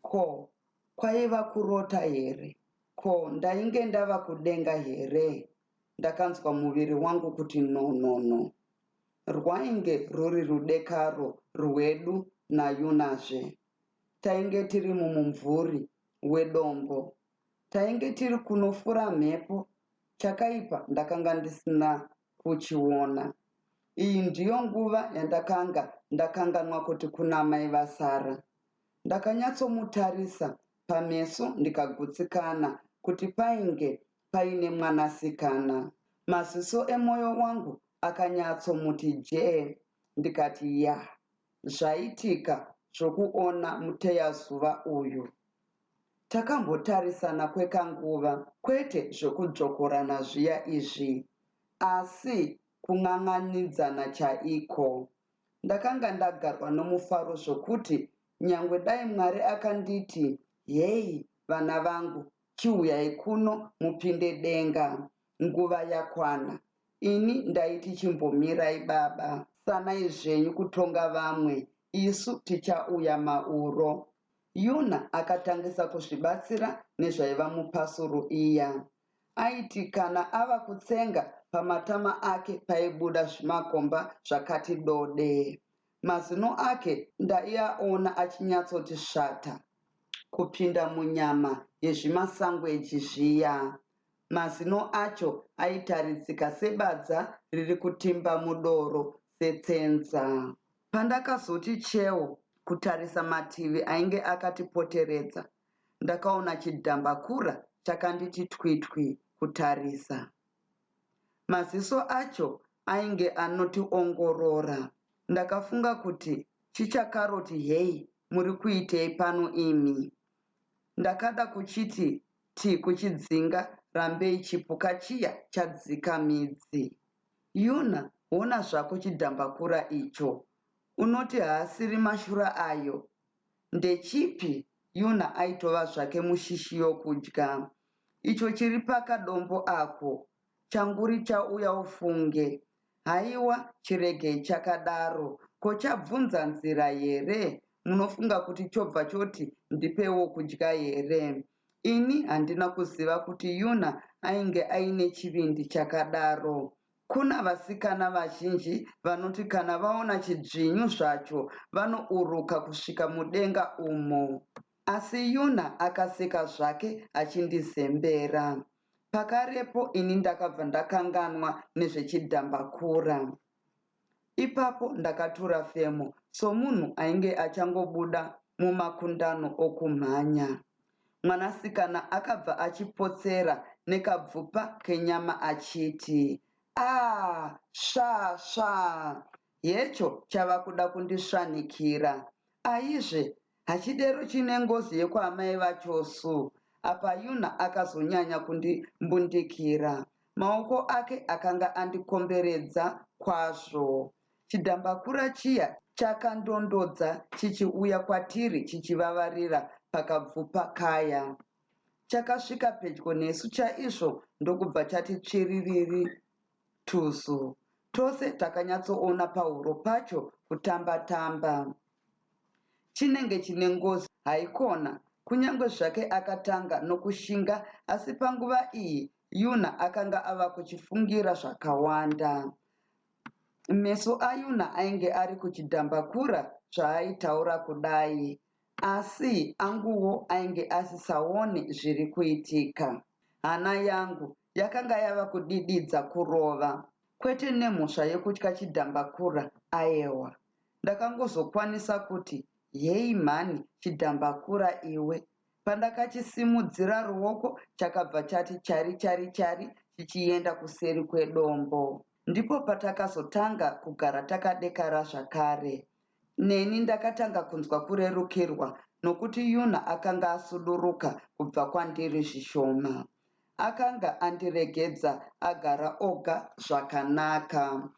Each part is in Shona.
Ko, kwaiva kurota here? Ko, ndainge ndava kudenga here? Ndakanzwa muviri wangu kuti nhonono. Rwainge rwuri rudekaro rwedu naYunazve. Tainge tiri mumumvuri wedombo. Tainge tiri kunofura mhepo. Chakaipa ndakanga ndisina kuchiona. Iyi ndiyo nguva yandakanga ndakanganwa kuti kuna mai vaSara. Ndakanyatsomutarisa pameso ndikagutsikana kuti painge paine mwanasikana. Maziso emoyo wangu akanyatsomuti jee ndikati yah zvaitika zvokuona muteyazuva uyu. Takambotarisana kwekanguva, kwete zvekudzvokorana zviya izvi, asi kun'an'anidzana chaiko. Ndakanga ndagarwa nomufaro zvokuti nyangwe dai Mwari akanditi, Heyi vana vangu, chiuyai kuno mupinde denga, nguva yakwana, ini ndaiti chimbomirai baba, sanai zvenyu kutonga vamwe, isu tichauya mauro. Yuna akatangisa kuzvibatsira nezvaiva mupasuru iya. Aiti kana ava kutsenga pamatama ake paibuda zvimakomba zvakati dode. Mazino ake ndaiaona achinyatsoti svata kupinda munyama yezvimasangweji zviya. Mazino acho aitaridzika sebadza riri kutimba mudoro setsenza. Pandakazoti cheu kutarisa mativi ainge akatipoteredza, ndakaona chidhambakura chakanditi twitwi kutarisa. Maziso acho ainge anotiongorora. Ndakafunga kuti chichakaroti heyi muri kuitei pano imi? Ndakada kuchiti ti kuchidzinga rambei chipuka chiya chadzika midzi. Yuna hona zvako chidhambakura icho. Unoti haasiri mashura ayo? Ndechipi? Yuna aitova zvake mushishi yokudya. Icho chiri pakadombo ako. Changuri chauya ufunge. Haiwa chiregei chakadaro. Ko chabvunza nzira here? Munofunga kuti chobva choti ndipewo kudya here? Ini handina kuziva kuti Yuna ainge aine chivindi chakadaro. Kuna vasikana vazhinji vanoti kana vaona chidzvinyu zvacho vanouruka kusvika mudenga umo. Asi Yuna akaseka zvake achindizembera. Pakarepo ini ndakabva ndakanganwa nezvechidhambakura. Ipapo ndakatura femo somunhu ainge achangobuda mumakundano okumhanya. Mwanasikana akabva achipotsera nekabvupa kenyama achiti, Aah! Svaa svaa! Hecho chava kuda kundisvanikira. Aizve, hachidero chine ngozi yekwaamai vacho su. Apa Yuna akazonyanya kundimbundikira. Maoko ake akanga andikomberedza kwazvo. Chidhambakura chiya chakandondodza chichiuya kwatiri chichivavarira pakabvupa kaya. Chakasvika pedyo nesu chaizvo ndokubva chati tsviririri tuzu. Tose takanyatsoona pahuro pacho kutamba-tamba. Chinenge chine ngozi haikona, kunyange zvake akatanga nokushinga asi panguva iyi Yuna akanga ava kuchifungira zvakawanda. Meso aYuna ainge ari kuchidhambakura zvaaitaura kudai asi anguwo ainge asisaone zviri kuitika. Hana yangu yakanga yava kudididza kurova, kwete nemhosva yekutya chidhambakura ayewa. Ndakangozokwanisa kuti heyi mhani chidhambakura iwe. Pandakachisimudzira ruoko chakabva chati chari chari chari chichienda kuseri kwedombo. Ndipo patakazotanga kugara takadekara zvakare. Neni ndakatanga kunzwa kurerukirwa nokuti Yuna akanga asuduruka kubva kwandiri zvishoma. Akanga andiregedza agara oga zvakanaka.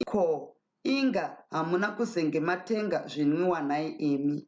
Ko Inga hamuna kuzenge matenga zvinwiwa nhai imi.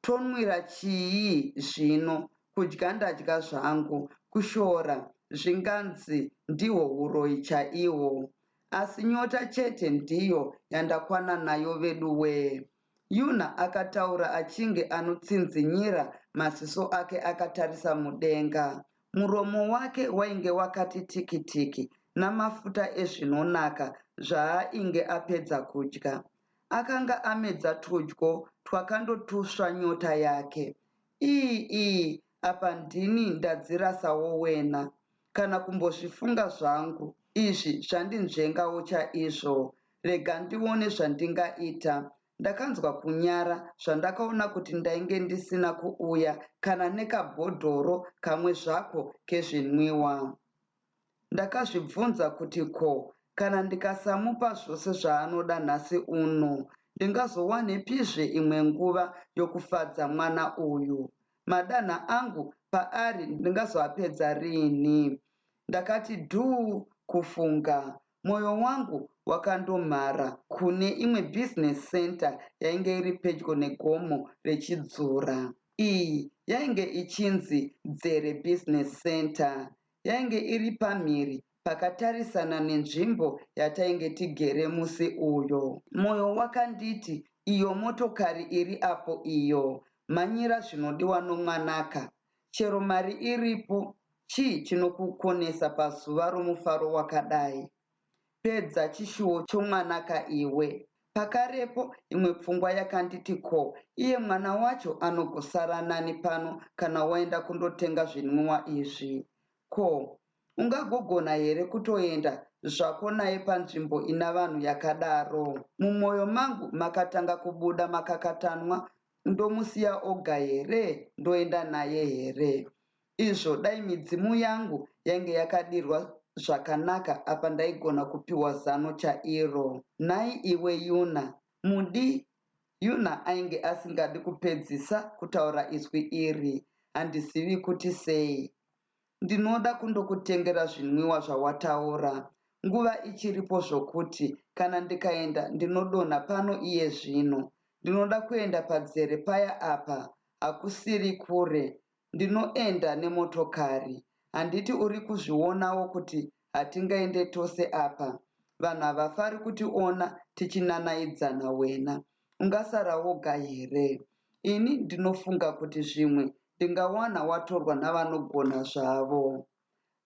Tonwira chii zvino? Kudya ndadya zvangu. Kushora zvinganzi ndihwo huroyi chaihwo. Asi nyota chete ndiyo yandakwana nayo veduwee. Yuna akataura achinge anotsinzinyira maziso ake akatarisa mudenga. Muromo wake wainge wakati tiki tiki namafuta ezvinonaka zvaainge apedza kudya. Akanga amedza tudyo twakandotusva nyota yake. Ii ii apa ndini ndadzirasawo wena. Kana kumbozvifunga zvangu. Izvi zvandinzvengawo chaizvo. Rega ndione zvandingaita. Ndakanzwa kunyara zvandakaona kuti ndainge ndisina kuuya kana nekabhodhoro kamwe zvako kezvinwiwa. Ndakazvibvunza kuti ko kana ndikasamupa zvose zvaanoda nhasi uno ndingazowanepizve imwe nguva yokufadza mwana uyu? Madanha angu paari ndingazoapedza riini? Ndakati dhuu kufunga. Moyo wangu wakandomhara kune imwe business centre yainge iri pedyo negomo reChidzura. Iyi yainge ichinzi Dzere Business Centre. Yainge iri pamhiri pakatarisana nenzvimbo yatainge tigere musi uyo. Moyo wakanditi iyo motokari iri apo iyo, mhanyira zvinodiwa nomwanaka. Chero mari iripo, chii chinokukonesa pazuva romufaro wakadai? Pedza chishuwo chomwanaka iwe. Pakarepo imwe pfungwa yakanditi ko iye mwana wacho anogosara nani pano kana waenda kundotenga zvinwiwa izvi? Ko, ungagogona here kutoenda zvako naye panzvimbo ina vanhu yakadaro? Mumoyo mangu makatanga kubuda makakatanwa ndomusiya oga here ndoenda naye here? Izvo dai midzimu yangu yainge yakadirwa zvakanaka apa ndaigona kupiwa zano chairo. Nhai iwe Yuna, mudi Yuna ainge asingadi kupedzisa kutaura izwi iri. Handizivi kuti sei. Ndinoda kundokutengera zvinwiwa zvawataura. Nguva ichiripo zvokuti kana ndikaenda ndinodonha pano iye zvino. Ndinoda kuenda padzere paya apa hakusiri kure. Ndinoenda nemotokari. Handiti uri kuzvionawo kuti hatingaende tose apa? Vanhu havafari kutiona tichinanaidzana wena. Ungasara woga here? Ini ndinofunga kuti zvimwe ndingawana watorwa navanogona zvavo.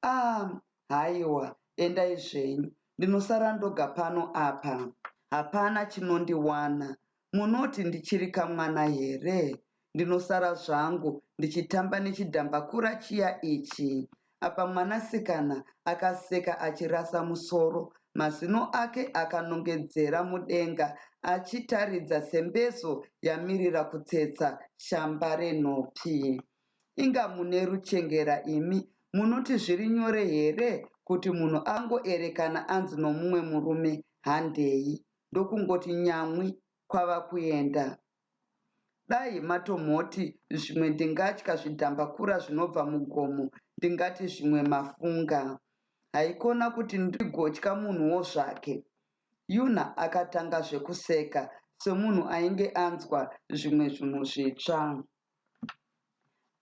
Ah, haiwa, endai zvenyu. Ndinosara ndoga pano apa. Hapana chinondiwana. Munoti ndichiri kamwana here? Ndinosara zvangu ndichitamba nechidhambakura chiya ichi. Apa mwanasikana akaseka achirasa musoro, mazino ake akanongedzera mudenga achitaridza sembezo yamirira kutsetsa shamba renhopi. Inga mune ruchengera imi, munoti zviri nyore here kuti munhu angoerekana anzi nomumwe murume handei, ndokungoti nyamwi kwava kuenda? Dai matomhoti zvimwe ndingatya zvidhambakura zvinobva mugomo ndingati zvimwe mafunga. Haikona kuti ndigotya munhuwo zvake. Yuna akatangazve kuseka semunhu ainge anzwa zvimwe zvinhu zvitsva.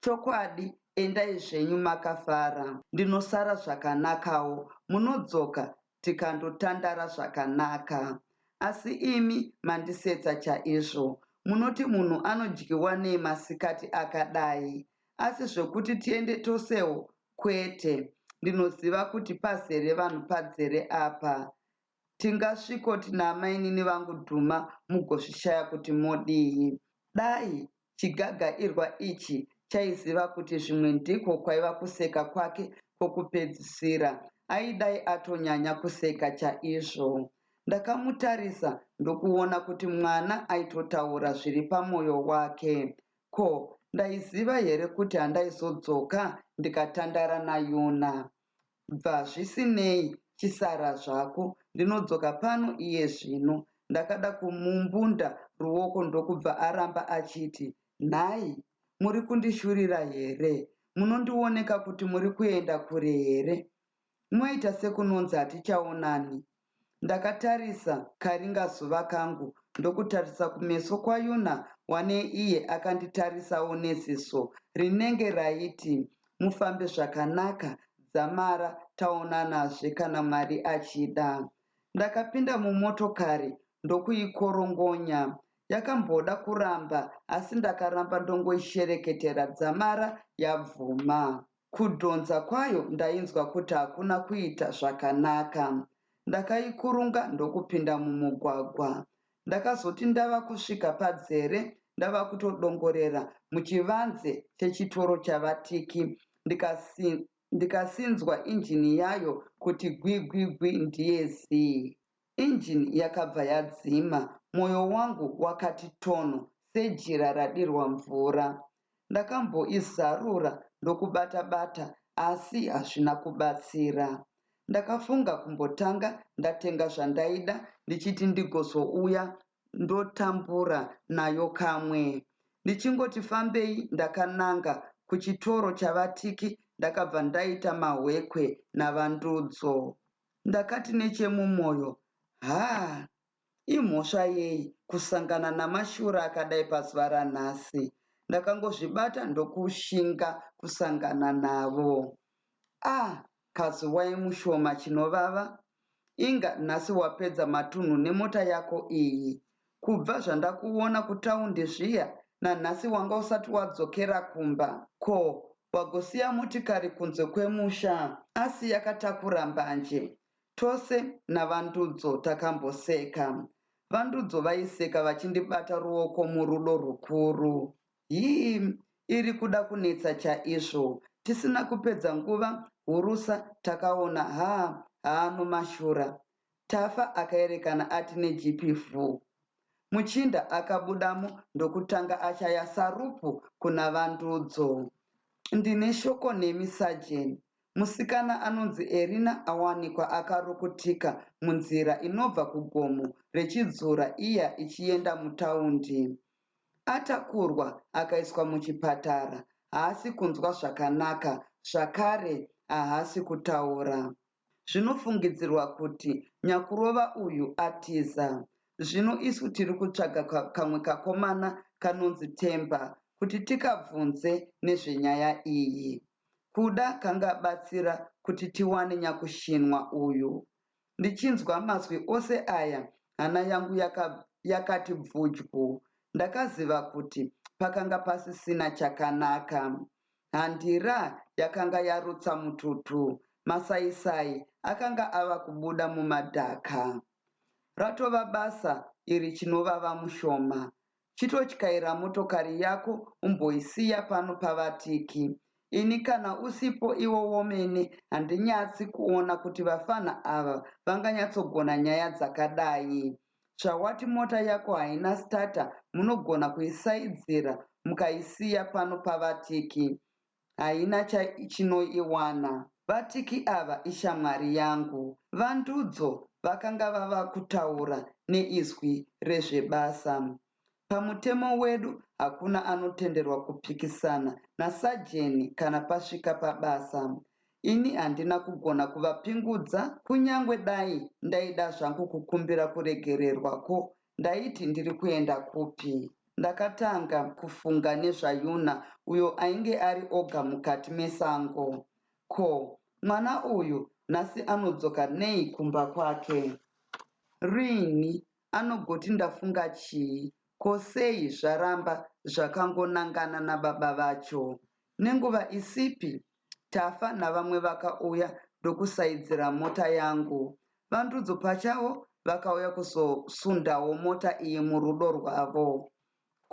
Chokwadi endai zvenyu makafara. Ndinosara zvakanakawo munodzoka tikandotandara zvakanaka. Asi imi mandisetsa chaizvo. Munoti munhu anodyiwa nei masikati akadai? Asi zvekuti tiende tosewo kwete. Ndinoziva kuti pazere vanhu padzere apa. Tingasvikoti naamainini vangu Dhuma mugozvishaya kuti modii. Dai chigagairwa ichi chaiziva kuti zvimwe ndiko kwaiva kuseka kwake kwokupedzisira, aidai atonyanya kuseka chaizvo. Ndakamutarisa ndokuona kuti mwana aitotaura zviri pamoyo wake. Ko, ndaiziva here kuti handaizodzoka ndikatandara naYuna? Bva zvisinei chisara zvako ndinodzoka pano iye zvino. Ndakada kumumbunda ruoko ndokubva aramba achiti, Nhai, muri kundishurira here? Munondioneka kuti muri kuenda kure here? Moita sekunonzi hatichaonani. Ndakatarisa karingazuva kangu ndokutarisa kumeso kwaYuna wane iye akanditarisawo neziso rinenge raiti mufambe zvakanaka dzamara taonanazve kana Mwari achida. Ndakapinda mumotokari ndokuikorongonya. Yakamboda kuramba asi ndakaramba ndongoishereketera dzamara yabvuma. Kudhonza kwayo ndainzwa kuti hakuna kuita zvakanaka. Ndakaikurunga ndokupinda mumugwagwa. Ndakazoti ndava kusvika padzere ndava kutodongorera muchivanze chechitoro chaVaTiki ndikasinzwa injini yayo kuti gwigwigwi ndiye zii. Injini yakabva yadzima, moyo wangu wakati tonho sejira radirwa mvura. Ndakamboizarura ndokubata-bata asi hazvina kubatsira. Ndakafunga kumbotanga ndatenga zvandaida ndichiti ndigozouya ndotambura nayo kamwe. Ndichingoti fambei ndakananga kuchitoro chaVaTiki ndakabva ndaita mahwekwe naVaNdudzo. Ndakati nechemumoyo, Haa, imhosva yei kusangana namashura akadai pazuva ranhasi? Ndakangozvibata ndokushinga kusangana navo. Ah, kazuwai mushoma chinovava. Inga nhasi wapedza matunhu nemota yako iyi. Kubva zvandakuona kutaundi zviya nanhasi wanga usati wadzokera kumba. Ko, wagosiya motikari kunze kwemusha asi yakatakura mbanje? Tose naVaNdudzo takamboseka. VaNdudzo vaiseka vachindibata ruoko murudo rukuru. Hii iri kuda kunetsa chaizvo. Tisina kupedza nguva hurusa takaona haa haano mashura. Tafa akaerekana ati nejipi vhu. Muchinda akabudamo ndokutanga achaya sarupu kuna Vandudzo. Ndine shoko nemi sajeni. Musikana anonzi Erina awanikwa akarukutika munzira inobva kugomo reChidzura iya ichienda mutaundi. Atakurwa akaiswa muchipatara, haasi kunzwa zvakanaka zvakare haasi kutaura. Zvinofungidzirwa kuti nyakurova uyu atiza. Zvino isu tiri kutsvaga kamwe kakomana kanonzi Themba kuti tikabvunze nezvenyaya iyi. Kuda kangabatsira kuti tiwane nyakushinwa uyu. Ndichinzwa mazwi ose aya hana yangu yakati bvudyu. Ndakaziva kuti pakanga pasisina chakanaka. Handira yakanga yarutsa mututu. Masaisai akanga ava kubuda mumadhaka. Ratova basa iri chinovava mushoma. Chitotyaira motokari yako umboisiya pano paVatiki. Ini kana usipo iwo womene handinyatsi kuona kuti vafanha ava vanganyatsogona nyaya dzakadai. Zvawati mota yako haina starter munogona kuisaidzira mukaisiya pano paVatiki. Haina chinoiwana. VaTiki ava ishamwari yangu. VaNdudzo vakanga vava kutaura neizwi rezvebasa. Pamutemo wedu hakuna anotenderwa kupikisana nasajeni kana pasvika pabasa. Ini handina kugona kuvapingudza kunyangwe dai ndaida zvangu kukumbira kuregererwa ko ndaiti ndiri kuenda kupi. Ndakatanga kufunga nezvaYuna uyo ainge ari oga mukati mesango. Ko, mwana uyu nhasi anodzoka nei kumba kwake? Riini? Anogoti ndafunga chii? Ko sei zvaramba zvakangonangana nababa vacho? Nenguva isipi, Tafa navamwe vakauya ndokusaidzira mota yangu. VaNdudzo pachavo vakauya kuzosundawo mota iyi murudo rwavo.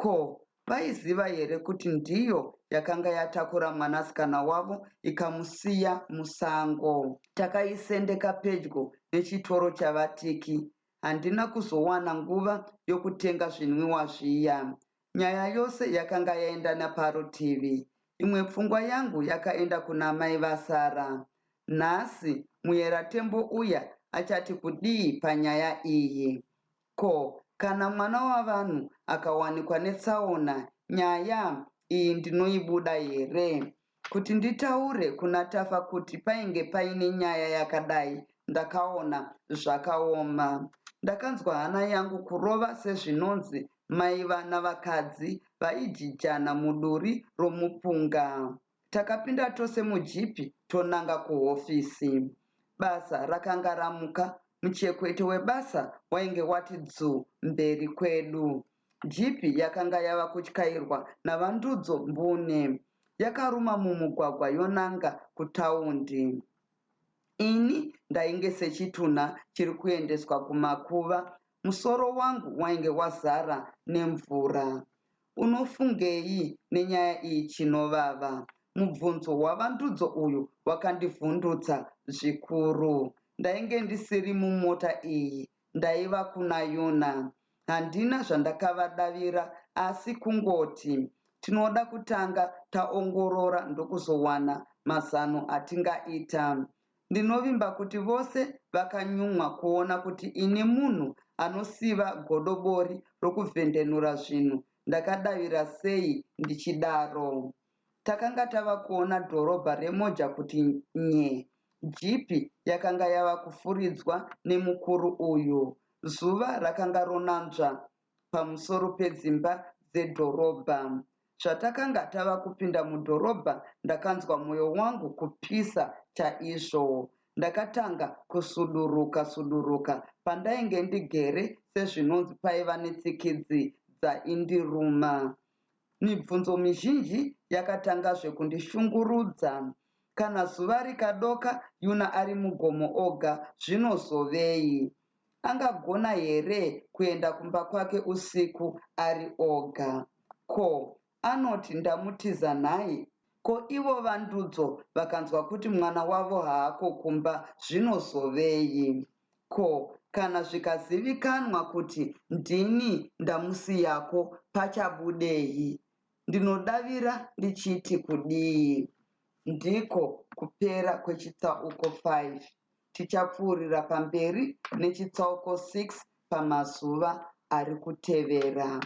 Ko, vaiziva here kuti ndiyo yakanga yatakura mwanasikana wavo ikamusiya musango? Takaisendeka pedyo nechitoro chaVaTiki. Handina kuzowana nguva yokutenga zvinwiwa zviya. Nyaya yose yakanga yaenda naparutivi. Imwe pfungwa yangu yakaenda kuna mai vaSara. Nhasi muyera Tembo uya achati kudii panyaya iyi? Ko kana mwana wavanhu akawanikwa netsaona nyaya iyi ndinoibuda here? Kuti nditaure kuna Tafa kuti painge paine nyaya yakadai ndakaona zvakaoma. Ndakanzwa hana yangu kurova sezvinonzi maiva navakadzi vaijijana muduri romupunga. Takapinda tose mujipi tonanga kuhofisi. Basa rakanga ramuka, muchekwete webasa wainge wati dzuu mberi kwedu. Jipi yakanga yava kutyairwa naVaNdudzo mbune. Yakaruma mumugwagwa yonanga kutaundi. Ini ndainge sechitunha chiri kuendeswa kumakuva. Musoro wangu wainge wazara nemvura. Unofungei nenyaya iyi Chinovava? Mubvunzo waVaNdudzo uyu wakandivhundutsa zvikuru. Ndainge ndisiri mumota iyi, ndaiva kuna Yuna. Handina zvandakavadavira asi kungoti, Tinoda kutanga taongorora ndokuzowana mazano atingaita. Ndinovimba kuti vose vakanyumwa kuona kuti ini munhu anosiva godobori rokuvhendenura zvinhu ndakadavira sei ndichidaro. Takanga tava kuona dhorobha reMoja kuti nye. Jipi yakanga yava kufuridzwa nemukuru uyu. Zuva rakanga ronanzva pamusoro pedzimba dzedhorobha. Zvatakanga tava kupinda mudhorobha ndakanzwa moyo wangu kupisa chaizvo. Ndakatanga kusuduruka suduruka pandainge ndigere sezvinonzi paiva netsikidzi dzaindiruma. Mibvunzo mizhinji yakatangazve kundishungurudza. Kana zuva rikadoka Yuna ari mugomo oga zvinozovei? Angagona here kuenda kumba kwake usiku ari oga? Ko, anoti ndamutiza nhai? Ko ivo vaNdudzo vakanzwa kuti mwana wavo haako kumba zvinozovei? Ko kana zvikazivikanwa kuti ndini ndamusiyako pachabudei? Ndinodavira ndichiti kudii? Ndiko kupera kwechitsauko 5. Tichapfuurira pamberi nechitsauko 6 pamazuva ari kutevera.